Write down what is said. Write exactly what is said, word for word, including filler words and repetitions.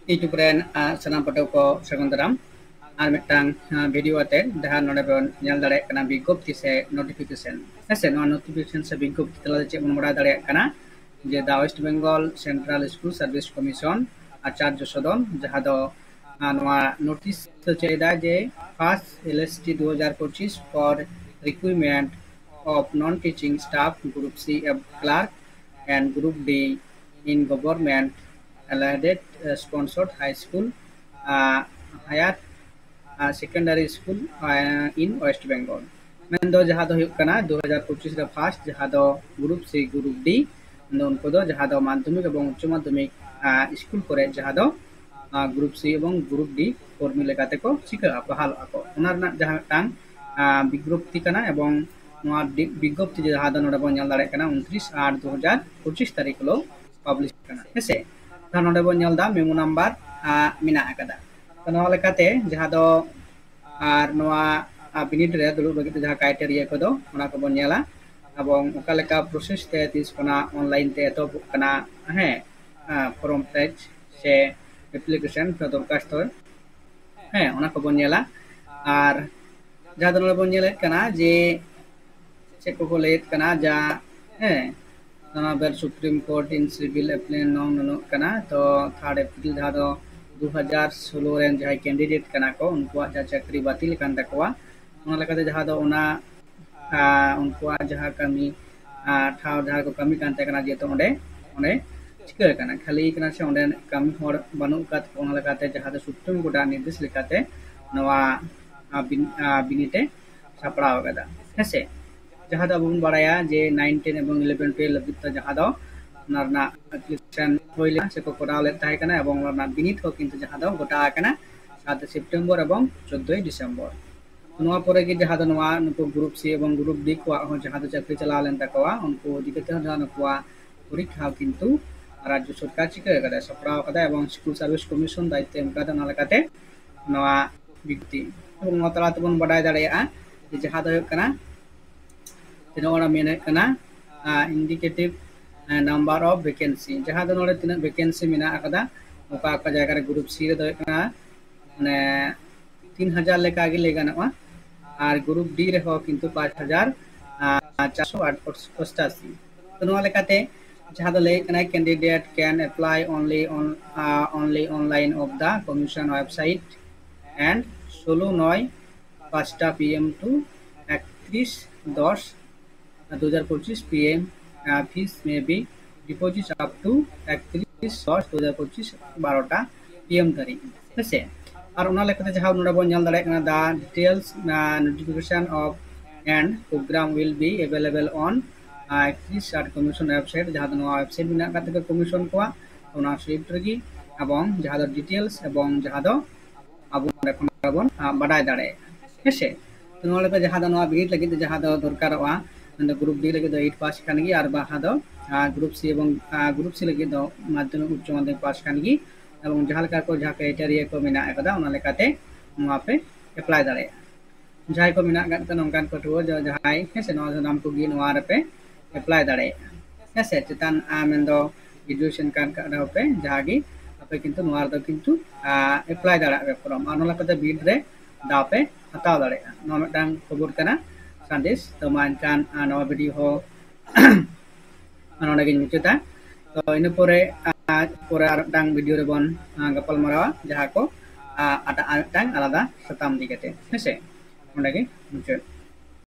YouTube ᱨᱮᱱ ᱥᱟᱱᱟᱢ ᱯᱟᱹᱴᱷᱩᱣᱟᱹ ᱠᱚ ᱥᱟᱹᱜᱩᱱ ᱫᱟᱨᱟᱢ᱾ ᱟᱨ ᱢᱤᱫᱴᱟᱝ ᱵᱷᱤᱰᱤᱭᱳ ᱟᱛᱮ ᱡᱟᱦᱟᱸ ᱱᱚᱰᱮ ᱵᱚᱱ ᱧᱮᱞ ᱫᱟᱲᱮᱭᱟᱜ ᱠᱟᱱᱟ ᱵᱤᱜᱽᱜᱚᱯᱛᱤ ᱥᱮ ᱱᱳᱴᱤᱯᱷᱤᱠᱮᱥᱚᱱ᱾ ᱦᱮᱸ ᱥᱮ, ᱱᱚᱣᱟ ᱱᱳᱴᱤᱯᱷᱤᱠᱮᱥᱚᱱ ᱥᱮ ᱵᱤᱜᱽᱜᱚᱯᱛᱤ ᱛᱟᱞᱟᱛᱮ ᱪᱮᱫ ᱵᱚᱱ ᱵᱟᱲᱟᱭ ᱫᱟᱲᱮᱭᱟᱜ ᱠᱟᱱᱟ ᱡᱮ the West Bengal Central School Service Commission ᱟᱪᱟᱨᱡᱚ ᱥᱚᱫᱚᱱ, ᱡᱟᱦᱟᱸ ᱫᱚ ᱱᱚᱣᱟ ᱱᱳᱴᱤᱥ ᱦᱚᱪᱚᱭᱮᱫᱟ ᱡᱮ first L S T ᱫᱩ ᱦᱟᱡᱟᱨ ᱯᱚᱸᱪᱤᱥ for recruitment of non-teaching staff, Group C of clerk and Group D in government aided sponsored high school, higher secondary school in West Bengal. ᱢᱮᱱᱫᱚ ᱡᱟᱦᱟᱸ ᱫᱚ ᱦᱩᱭᱩᱜ ᱠᱟᱱᱟ ᱫᱩ ᱦᱟᱡᱟᱨ ᱯᱚᱸᱪᱤᱥ ᱨᱮ first ᱡᱟᱦᱟᱸ ᱫᱚ Group C, Group D, ᱩᱱᱠᱩ ᱫᱚ ᱡᱟᱦᱟᱸ ᱫᱚ ᱢᱟᱫᱽᱫᱷᱚᱢᱤᱠ ᱮᱵᱚᱝ ᱩᱪᱪᱚ ᱢᱟᱫᱽᱫᱷᱚᱢᱤᱠ ᱥᱠᱩᱞ ᱠᱚᱨᱮ ᱡᱟᱦᱟᱸ ᱫᱚ Group C ᱮᱵᱚᱝ Group D ᱠᱚᱨᱢᱤ ᱞᱮᱠᱟᱛᱮ ᱠᱚ ᱪᱤᱠᱟᱹᱜᱼᱟ, ᱵᱟᱦᱟᱞᱚᱜᱼᱟ ᱠᱚ᱾ ᱚᱱᱟ ᱨᱮᱱᱟᱜ ᱡᱟᱦᱟᱸ ᱢᱤᱫᱴᱟᱝ ᱵᱤᱜᱽᱜᱚᱯᱛᱤ ᱠᱟᱱᱟ ᱮᱵᱚᱝ ᱱᱚᱣᱟ ᱵᱤᱜᱽᱜᱚᱯᱛᱤ ᱡᱟᱦᱟᱸ ᱫᱚ ᱱᱚᱰᱮ ᱵᱚᱱ ᱧᱮᱞ ᱫᱟᱲᱮᱭᱟᱜ ᱠᱟᱱᱟ ᱩᱱᱛᱨᱤᱥ ᱟᱴ ᱫᱩ ᱦᱟᱡᱟᱨ ᱯᱚᱸᱪᱤᱥ ᱛᱟᱹᱨᱤᱠᱷ ᱦᱤᱞᱳᱜ ᱯᱟᱵᱽᱞᱤᱥ ᱠᱟᱱᱟ᱾ ᱦᱮᱸᱥᱮ, ᱱᱚᱰᱮ ᱵᱚᱱ ᱧᱮᱞ ᱮᱫᱟ ᱢᱮᱢᱳ ᱱᱟᱢᱵᱟᱨ ᱢᱮᱱᱟᱜ ᱟᱠᱟᱫᱟ᱾ ᱛᱚ, ᱱᱚᱣᱟ ᱞᱮᱠᱟᱛᱮ ᱡᱟᱦᱟᱸ ᱫᱚ ᱟᱨ ᱱᱚᱣᱟ ᱵᱤᱱᱤᱰ ᱨᱮ ᱫᱩᱲᱩᱵ ᱞᱟᱹᱜᱤᱫ ᱛᱮ ᱡᱟᱦᱟᱸ ᱠᱨᱟᱭᱴᱮᱨᱤᱭᱟ ᱠᱚᱫᱚ ᱚᱱᱟ ᱠᱚᱵᱚᱱ ᱧᱮᱞᱟ ᱮᱵᱚᱝ ᱚᱠᱟ ᱞᱮᱠᱟ ᱯᱨᱚᱥᱮᱥ ᱛᱮ ᱛᱤᱥ ᱠᱷᱚᱱᱟᱜ ᱚᱱᱞᱟᱭᱤᱱ ᱛᱮ ᱮᱛᱚᱦᱚᱵᱚᱜ ᱠᱟᱱᱟ, ᱦᱮᱸ, ᱯᱷᱚᱨᱚᱢ ᱯᱮᱨᱮᱡ ᱥᱮ ᱮᱯᱞᱤᱠᱮᱥᱚᱱ ᱥᱮ ᱫᱚᱨᱠᱷᱟᱥᱛᱚ, ᱦᱮᱸ, ᱚᱱᱟ ᱠᱚᱵᱚᱱ ᱧᱮᱞᱟ᱾ ᱟᱨ ᱡᱟᱦᱟᱸ ᱫᱚ ᱱᱚᱰᱮ ᱵᱚᱱ ᱧᱮᱞᱮᱫ ᱠᱟᱱᱟ ᱡᱮ ᱪᱮᱫ ᱠᱚᱠᱚ ᱞᱟᱹᱭᱮᱫ ᱠᱟᱱᱟ, ᱡᱟ, ᱦᱮᱸ, ᱱᱚᱣᱟ ᱵᱮᱞ Supreme Court in civil appeal ᱱᱚᱝ ᱱᱩᱱᱩᱜ ᱠᱟᱱᱟ᱾ ᱛᱚ ᱛᱷᱟᱨᱰ ᱮᱯᱨᱤᱞ ᱡᱟᱦᱟᱸ ᱫᱚ ᱫᱩ ᱦᱟᱡᱟᱨ ᱥᱳᱞᱳ ᱨᱮᱱ ᱡᱟᱦᱟᱸᱭ ᱠᱮᱱᱰᱤᱰᱮᱴ ᱠᱟᱱᱟ ᱠᱚ, ᱩᱱᱠᱩᱣᱟᱜ ᱡᱟᱦᱟᱸ ᱪᱟᱹᱠᱨᱤ ᱵᱟᱹᱛᱤᱞ ᱟᱠᱟᱱ ᱛᱟᱠᱚᱣᱟ, ᱚᱱᱟ ᱞᱮᱠᱟᱛᱮ ᱡᱟᱦᱟᱸ ᱫᱚ ᱚᱱᱟ ᱩᱱᱠᱩᱣᱟᱜ ᱡᱟᱦᱟᱸ ᱠᱟᱹᱢᱤ ᱴᱷᱟᱶ ᱡᱟᱦᱟᱸ ᱠᱚ ᱠᱟᱹᱢᱤ ᱠᱟᱱ ᱛᱟᱦᱮᱸ ᱠᱟᱱᱟ, ᱡᱮᱦᱮᱛᱩ ᱚᱸᱰᱮ ᱚᱸᱰᱮ ᱪᱤᱠᱟᱹ ᱠᱟᱱᱟ, ᱠᱷᱟᱹᱞᱤ ᱠᱟᱱᱟ ᱥᱮ ᱚᱸᱰᱮ ᱠᱟᱹᱢᱤ ᱦᱚᱲ ᱵᱟᱹᱱᱩᱜ ᱟᱠᱟᱫ ᱠᱚᱣᱟ, ᱚᱱᱟ ᱞᱮᱠᱟᱛᱮ ᱡᱟᱦᱟᱸ ᱫᱚ Supreme Court ᱟᱜ ᱱᱤᱨᱫᱮᱥ ᱞᱮᱠᱟᱛᱮ ᱱᱚᱣᱟ ᱵᱤᱱᱤᱰ ᱮ ᱥᱟᱯᱲᱟᱣ ᱟᱠᱟᱫᱟ᱾ ᱦᱮᱸᱥᱮ, ᱡᱟᱦᱟᱸ ᱫᱚ ᱟᱵᱚ ᱵᱚᱱ ᱵᱟᱲᱟᱭᱟ ᱡᱮ ᱱᱟᱭᱤᱱ ᱴᱮᱱ ᱮᱵᱚᱝ ᱤᱞᱮᱵᱷᱮᱱ ᱴᱩᱭᱮᱞᱵᱷ ᱞᱟᱹᱜᱤᱫ ᱛᱮ ᱡᱟᱦᱟᱸ ᱫᱚ ᱚᱱᱟ ᱨᱮᱱᱟᱜ ᱮᱯᱞᱤᱠᱮᱥᱚᱱ ᱦᱩᱭ ᱞᱮᱱᱟ ᱥᱮᱠᱚ ᱠᱚᱨᱟᱣ ᱞᱮᱫ ᱛᱟᱦᱮᱸ ᱠᱟᱱᱟ ᱮᱵᱚᱝ ᱚᱱᱟ ᱨᱮᱱᱟᱜ ᱵᱤᱱᱤᱰ ᱦᱚᱸ ᱠᱤᱱᱛᱩ ᱡᱟᱦᱟᱸ ᱫᱚ ᱜᱚᱴᱟ ᱟᱠᱟᱱᱟ ᱥᱟᱛ ᱥᱮᱯᱴᱮᱢᱵᱚᱨ ᱮᱵᱚᱝ ᱪᱳᱫᱽᱫᱳᱭ ᱰᱤᱥᱮᱢᱵᱚᱨ᱾ ᱱᱚᱣᱟ ᱯᱚᱨᱮ ᱜᱮ ᱡᱟᱦᱟᱸ ᱫᱚ ᱱᱚᱣᱟ ᱱᱩᱠᱩ Group C ᱮᱵᱚᱝ Group D ᱠᱚᱣᱟᱜ ᱦᱚᱸ ᱡᱟᱦᱟᱸ ᱫᱚ ᱪᱟᱹᱠᱨᱤ ᱪᱟᱞᱟᱣ ᱞᱮᱱ ᱛᱟᱠᱚᱣᱟ, ᱩᱱᱠᱩ ᱤᱫᱤ ᱠᱟᱛᱮ ᱦᱚᱸ ᱡᱟᱦᱟᱸ ᱱᱩᱠᱩᱣᱟᱜ ᱯᱚᱨᱤᱠᱠᱷᱟ ᱠᱤᱱᱛᱩ ᱨᱟᱡᱽᱡᱚ ᱥᱚᱨᱠᱟᱨ ᱪᱤᱠᱟᱹ ᱟᱠᱟᱫᱟᱭ, ᱥᱟᱯᱲᱟᱣ ᱟᱠᱟᱫᱟᱭ ᱮᱵᱚᱝ School Service Commission ᱫᱟᱭᱤᱛᱛᱚ ᱮᱢ ᱟᱠᱟᱫᱟ᱾ ᱚᱱᱟ ᱞᱮᱠᱟᱛᱮ ᱱᱚᱣᱟ ᱵᱤᱜᱽᱜᱚᱯᱛᱤ ᱮᱵᱚᱝ ᱱᱚᱣᱟ ᱛᱟᱞᱟ ᱛᱮᱵᱚᱱ ᱵᱟᱰᱟᱭ ᱫᱟᱲᱮᱭᱟᱜᱼᱟ ᱡᱮ ᱡᱟᱦᱟᱸ ᱫᱚ ᱦᱩᱭᱩᱜ ᱠᱟᱱᱟ ᱛᱤᱱᱟᱹᱜ ᱚᱱᱟ ᱢᱮᱱᱮᱫ ᱠᱟᱱᱟ indicative number of vacancy, ᱡᱟᱦᱟᱸ ᱫᱚ ᱱᱚᱰᱮ ᱛᱤᱱᱟᱹᱜ vacancy ᱢᱮᱱᱟᱜ ᱟᱠᱟᱫᱟ ᱚᱠᱟ ᱚᱠᱟ ᱡᱟᱭᱜᱟ ᱨᱮ ᱜᱨᱩᱯ ᱥᱤ ᱨᱮᱫᱚ ᱦᱩᱭᱩᱜ ᱠᱟᱱᱟ ᱢᱟᱱᱮ ᱛᱤᱱ ᱦᱟᱡᱟᱨ ᱞᱮᱠᱟ ᱜᱮ ᱞᱟᱹᱭ ᱜᱟᱱᱚᱜᱼᱟ, ᱟᱨ ᱜᱨᱩᱯ ᱰᱤ ᱨᱮᱦᱚᱸ ᱠᱤᱱᱛᱩ ᱯᱟᱸᱪ ᱦᱟᱡᱟᱨ ᱪᱟᱨᱥᱚ ᱚᱥᱴᱟᱥᱤ᱾ ᱛᱚ ᱱᱚᱣᱟ ᱞᱮᱠᱟᱛᱮ ᱡᱟᱦᱟᱸ ᱫᱚ ᱞᱟᱹᱭ ᱠᱟᱱᱟ, candidate can apply only on uh, only online of the commission website and ᱥᱳᱞᱳ ᱱᱚᱭ ᱯᱟᱸᱪᱴᱟ ᱯᱤ ᱮᱢ to ᱮᱠᱛᱨᱤᱥ ᱫᱚᱥ ᱫᱩ ᱦᱟᱡᱟᱨ ᱯᱚᱸᱪᱤᱥ P M, uh, fees may be deposit up to ᱮᱠᱛᱨᱤᱥ ᱫᱚᱥ ᱫᱩ ᱦᱟᱡᱟᱨ ᱯᱚᱸᱪᱤᱥ ᱵᱟᱨᱚᱴᱟ ᱯᱤ ᱮᱢ ᱫᱷᱟᱹᱨᱤᱡ, ᱦᱮᱸᱥᱮ᱾ ᱟᱨ ᱚᱱᱟ ᱞᱮᱠᱟᱛᱮ ᱡᱟᱦᱟᱸ ᱱᱚᱰᱮ ᱵᱚᱱ ᱧᱮᱞ ᱫᱟᱲᱮᱭᱟᱜ ᱠᱟᱱᱟ, the details uh, notification of and program will be available on uh, ᱮᱠᱛᱨᱤᱥ art commission website, ᱡᱟᱦᱟᱸ ᱫᱚ ᱱᱚᱣᱟ website ᱢᱮᱱᱟᱜ ᱟᱠᱟᱫ ᱛᱟᱠᱚᱣᱟ commission ᱠᱚᱣᱟᱜ, ᱚᱱᱟ swift ᱨᱮᱜᱮ, ᱮᱵᱚᱝ ᱡᱟᱦᱟᱸ ᱫᱚ details ᱮᱵᱚᱝ ᱡᱟᱦᱟᱸ ᱫᱚ ᱟᱵᱚ ᱚᱸᱰᱮ ᱠᱷᱚᱱ ᱵᱚᱱ ᱵᱟᱰᱟᱭ ᱫᱟᱲᱮᱭᱟᱜᱼᱟ, ᱦᱮᱸᱥᱮ᱾ ᱛᱚ ᱱᱚᱣᱟ ᱞᱮᱠᱟ ᱡᱟᱦᱟᱸ ᱫᱚ ᱱᱚᱣᱟ ᱵᱤᱱᱤᱰ ᱞᱟᱹᱜᱤᱫ ᱛᱮ ᱡᱟᱦᱟᱸ ᱫᱚ ᱫᱚᱨᱠᱟᱨᱚᱜᱼᱟ, ᱢᱮᱱᱫᱚ ᱜᱨᱩᱯ ᱰᱤ ᱞᱟᱹᱜᱤᱫ ᱫᱚ ᱮᱭᱤᱴ ᱯᱟᱥ ᱠᱷᱟᱱ ᱜᱮ, ᱟᱨ ᱵᱟᱝ ᱫᱚ ᱜᱨᱩᱯ ᱥᱤ ᱮᱵᱚᱝ ᱜᱨᱩᱯ ᱥᱤ ᱞᱟᱹᱜᱤᱫ ᱫᱚ ᱢᱟᱫᱽᱫᱷᱚᱢᱤᱠ ᱩᱪᱪᱚ ᱢᱟᱫᱽᱫᱷᱚᱢᱤᱠ ᱯᱟᱥ ᱠᱷᱟᱱ ᱜᱮ, ᱮᱵᱚᱝ ᱡᱟᱦᱟᱸ ᱞᱮᱠᱟ ᱠᱚ ᱡᱟᱦᱟᱸ criteria ᱠᱚ ᱢᱮᱱᱟᱜ ᱟᱠᱟᱫᱟ, ᱚᱱᱟ ᱞᱮᱠᱟᱛᱮ ᱱᱚᱣᱟ ᱯᱮ ᱮᱯᱞᱟᱭ ᱫᱟᱲᱮᱭᱟᱜᱼᱟ᱾ ᱡᱟᱦᱟᱸᱭ ᱠᱚ ᱢᱮᱱᱟᱜ ᱟᱠᱟᱫ ᱠᱚᱣᱟ ᱱᱚᱝᱠᱟᱱ ᱯᱟᱹᱴᱷᱩᱣᱟᱹ ᱡᱟᱦᱟᱸᱭ, ᱦᱮᱸ ᱥᱮ, ᱱᱚᱣᱟ ᱥᱟᱱᱟᱢ ᱠᱚᱜᱮ ᱱᱚᱣᱟ ᱨᱮᱯᱮ ᱮᱯᱞᱟᱭ ᱫᱟᱲᱮᱭᱟᱜᱼᱟ, ᱦᱮᱸ ᱥᱮ᱾ ᱪᱮᱛᱟᱱ ᱢᱮᱱᱫᱚ ᱜᱨᱮᱡᱩᱭᱮᱥᱚᱱ ᱠᱟᱱ ᱠᱟᱜ ᱨᱮᱦᱚᱸ ᱯᱮ, ᱡᱟᱦᱟᱸ ᱜᱮ ᱟᱯᱮ ᱠᱤᱱᱛᱩ ᱱᱚᱣᱟ ᱨᱮᱫᱚ ᱠᱤᱱᱛᱩ ᱮᱯᱞᱟᱭ ᱫᱟᱲᱮᱭᱟᱜ ᱯᱮ ᱯᱷᱚᱨᱚᱢ, ᱟᱨ ᱱᱚᱣᱟ ᱞᱮᱠᱟᱛᱮ ᱵᱤᱰ ᱨᱮ ᱫᱟᱣ ᱯᱮ ᱦᱟᱛᱟᱣ ᱫᱟᱲᱮᱭᱟᱜᱼᱟ᱾ ᱱᱚᱣᱟ ᱢᱤᱫᱴᱟᱝ ᱠᱷᱚᱵᱚᱨ ᱠᱟᱱᱟ, ᱥᱟᱸᱫᱮᱥ᱾ ᱛᱚ ᱢᱟ ᱮᱱᱠᱷᱟᱱ ᱱᱚᱣᱟ ᱵᱷᱤᱰᱤᱭᱳ ᱦᱚᱸ ᱱᱚᱰᱮ ᱜᱤᱧ ᱢᱩᱪᱟᱹᱫᱟ᱾ ᱛᱚ ᱤᱱᱟᱹ ᱯᱚᱨᱮ ᱯᱚᱨᱮ ᱟᱨ ᱢᱤᱫᱴᱟᱝ ᱵᱷᱤᱰᱤᱭᱳ ᱨᱮᱵᱚᱱ ᱜᱟᱯᱟᱞ ᱢᱟᱨᱟᱣᱟ, ᱡᱟᱦᱟᱸ ᱠᱚ ᱟᱨ ᱢᱤᱫᱴᱟᱝ ᱟᱞᱟᱫᱟ ᱥᱟᱛᱟᱢ ᱤᱫᱤ ᱠᱟᱛᱮ, ᱦᱮᱸᱥᱮ᱾ ᱚᱸᱰᱮ ᱜᱮ ᱢᱩᱪᱟᱹᱫ᱾